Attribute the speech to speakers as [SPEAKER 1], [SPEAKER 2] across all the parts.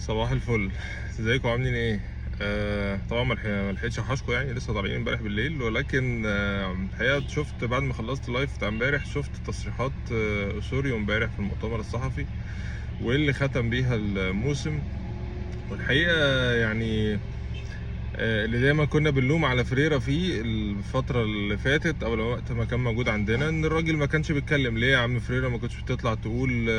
[SPEAKER 1] صباح الفل، ازيكم عاملين ايه؟ طبعا ما لحقتش اوحشكم، يعني لسه طالعين امبارح بالليل، ولكن الحقيقة شفت بعد ما خلصت live بتاع امبارح، شفت تصريحات اوسوريو امبارح في المؤتمر الصحفي واللي ختم بيها الموسم. والحقيقة يعني اللي دايما كنا بنلوم على فريرا فيه الفترة اللي فاتت او الوقت ما كان موجود عندنا، ان الراجل ما كانش بيتكلم. ليه يا عم فريرا ما كنتش بتطلع تقول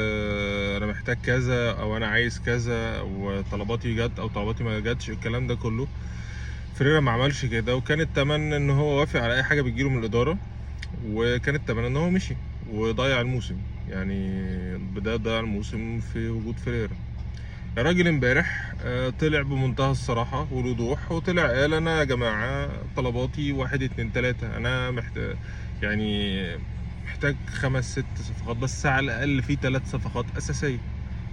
[SPEAKER 1] انا محتاج كذا او انا عايز كذا او طلباتي جت او طلباتي ما جاتش؟ الكلام ده كله فريرا ما عملش كده، وكان التمن ان هو وافق على اي حاجة بتجيله من الإدارة، وكان التمن ان هو مشي وضيع الموسم. يعني بداية ضيع الموسم في وجود فريرا. الراجل امبارح طلع بمنتهى الصراحة والوضوح، وطلع قال انا يا جماعة طلباتي 1 2 3، انا محتاج يعني محتاج 5 6 صفقات بس، على الاقل في 3 صفقات اساسية.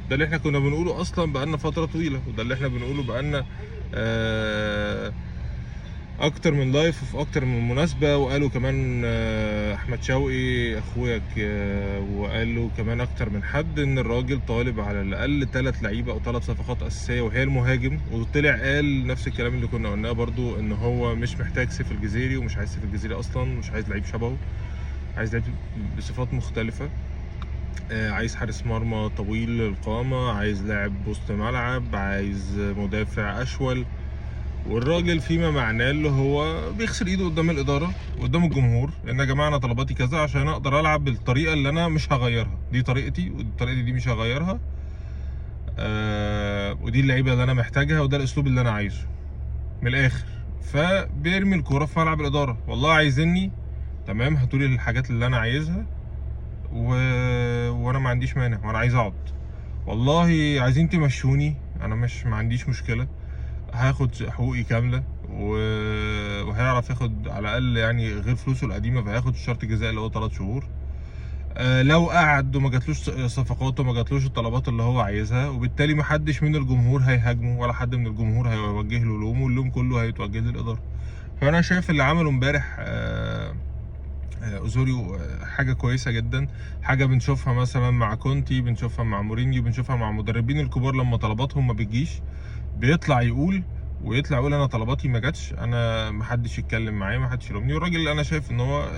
[SPEAKER 1] ده اللي احنا كنا بنقوله اصلا بقالنا فترة طويلة، وده اللي احنا بنقوله بقالنا اكتر من live وفي اكتر من مناسبة. وقالوا كمان احمد شوقي اخويا وقالوا كمان اكتر من حد ان الراجل طالب على الاقل 3 لعيبة او 3 صفقات اساسية وهي المهاجم. وطلع قال نفس الكلام اللي كنا قلناه برضو، ان هو مش محتاج سيف الجزيري ومش عايز سيف الجزيري اصلا، مش عايز لعيب شبهه، عايز لعيب بصفات مختلفة، عايز حارس مرمى طويل القامة، عايز لاعب وسط ملعب، عايز مدافع اشول. والراجل فيما معناه اللي هو بيغسل ايده قدام الادارة وقدام الجمهور، ان يا جماعة انا طلباتي كذا عشان اقدر العب بالطريقة اللي انا مش هغيرها، دي طريقتي وطريقتي دي مش هغيرها، ودي اللعيبة اللي انا محتاجها وده الاسلوب اللي انا عايزه من الاخر. فبيرمي الكورة في ملعب الادارة، والله عايزيني تمام، هاتولي الحاجات اللي انا عايزها وانا ما عنديش مانع وانا عايز اقعد، والله عايزين تمشوني انا مش ما عنديش مشكلة، هاخد حقوقي كاملة وهيعرف ياخد على الاقل يعني غير فلوسه القديمة، فهياخد الشرط الجزائي اللي هو 3 شهور. لو قعد وما جاتلوش صفقات وما جاتلوش الطلبات اللي هو عايزها، وبالتالي ما حدش من الجمهور هيهاجمه ولا حد من الجمهور هيوجه له لوم، واللوم كله هيتوجه للادارة. فانا شايف اللي عمله امبارح اوزوريو حاجة كويسة جدا، حاجة بنشوفها مثلا مع كونتي، بنشوفها مع مورينيو، بنشوفها مع المدربين الكبار لما طلباتهم ما بتجيش بيطلع يقول، ويطلع يقول انا طلباتي ما جاتش، انا ما حدش يتكلم معايا، ما حدش يلومني. والراجل انا شايف ان هو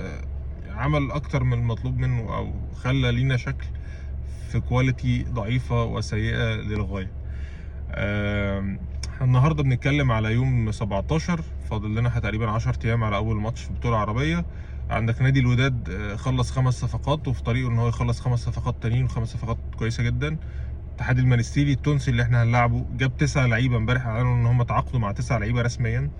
[SPEAKER 1] عمل اكتر من المطلوب منه، او خلى لينا شكل في quality ضعيفة وسيئة للغاية. النهارده بنتكلم على يوم 17، فاضل لنا تقريبا 10 ايام على اول ماتش في بطوله عربية. عندك نادي الوداد خلص 5 صفقات وفي طريقه ان هو يخلص 5 صفقات تانيين، و5 صفقات كويسة جدا. اتحاد المنستيري التونسي اللي احنا هنلعبه جاب 9 لعيبة امبارح، اعلنوا ان هم تعاقدوا مع 9 لعيبة رسميا.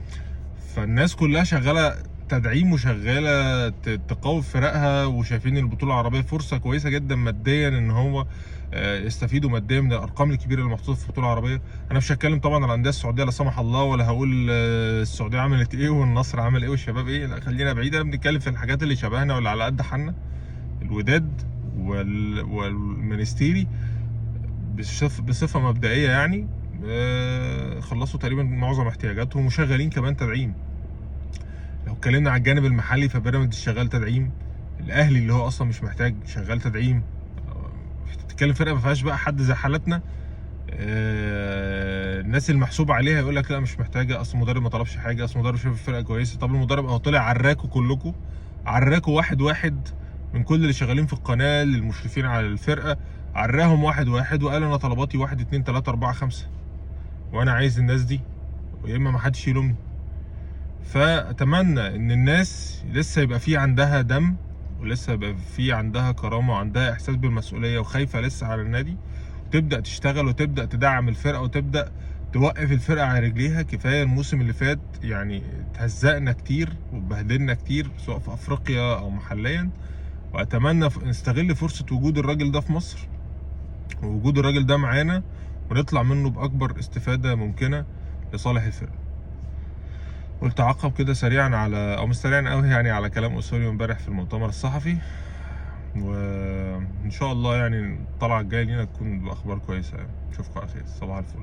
[SPEAKER 1] فالناس كلها شغالة تدعيم وشغالة تقوي فرقها، وشايفين البطولة العربية فرصة كويسة جدا ماديا ان هو يستفيدوا ماديا من الارقام الكبيرة اللي محطوطة في البطولة العربية. انا مش هتكلم طبعا على الاندية السعودية لا سمح الله، ولا هقول السعودية عملت ايه والنصر عمل ايه والشباب ايه، لا خلينا بعيد، انا بنتكلم في الحاجات اللي شبهنا واللي على قد حالنا. الوداد والمنستيري بصفة مبدئية يعني خلصوا تقريبا معظم احتياجاتهم وشغالين كمان تدعيم. لو اتكلمنا على الجانب المحلي فبيراميدز شغال تدعيم، الاهلي اللي هو اصلا مش محتاج شغال تدعيم. بتتكلم فرقه ما فيهاش بقى حد زي حالتنا، الناس المحسوب عليها يقول لك لا مش محتاجه، اصل المدرب ما طلبش حاجة، اصل المدرب شايف الفرقة كويسة. طب المدرب اهو طلع عراكوا كلكم، عراكوا واحد واحد من كل اللي شغالين في القناة للمشرفين على الفرقة، عراهم واحد واحد وقال انا طلباتي 1 2 3 4 5 وانا عايز الناس دي، ويا اما ما حدش يلومني. فاتمنى ان الناس لسه يبقى في عندها دم، ولسه يبقى في عندها كرامة وعندها احساس بالمسؤولية وخايفة لسه على النادي، وتبدا تشتغل وتبدا تدعم الفرقة وتبدا توقف الفرقة على رجليها. كفاية الموسم اللي فات يعني اتهزقنا كتير وبهدلنا كتير سواء في افريقيا او محليا، واتمنى نستغل فرصة وجود الراجل ده في مصر ووجود الراجل ده معانا، ونطلع منه باكبر استفاده ممكنة لصالح الفرقة. قلت اعقب كده سريعا على او مش سريعا قوي يعني على كلام اوسوريو امبارح في المؤتمر الصحفي، وان شاء الله يعني الطلعة الجاية لينا تكون باخبار كويسة. يعني اشوفكم على خير، صباح الفل.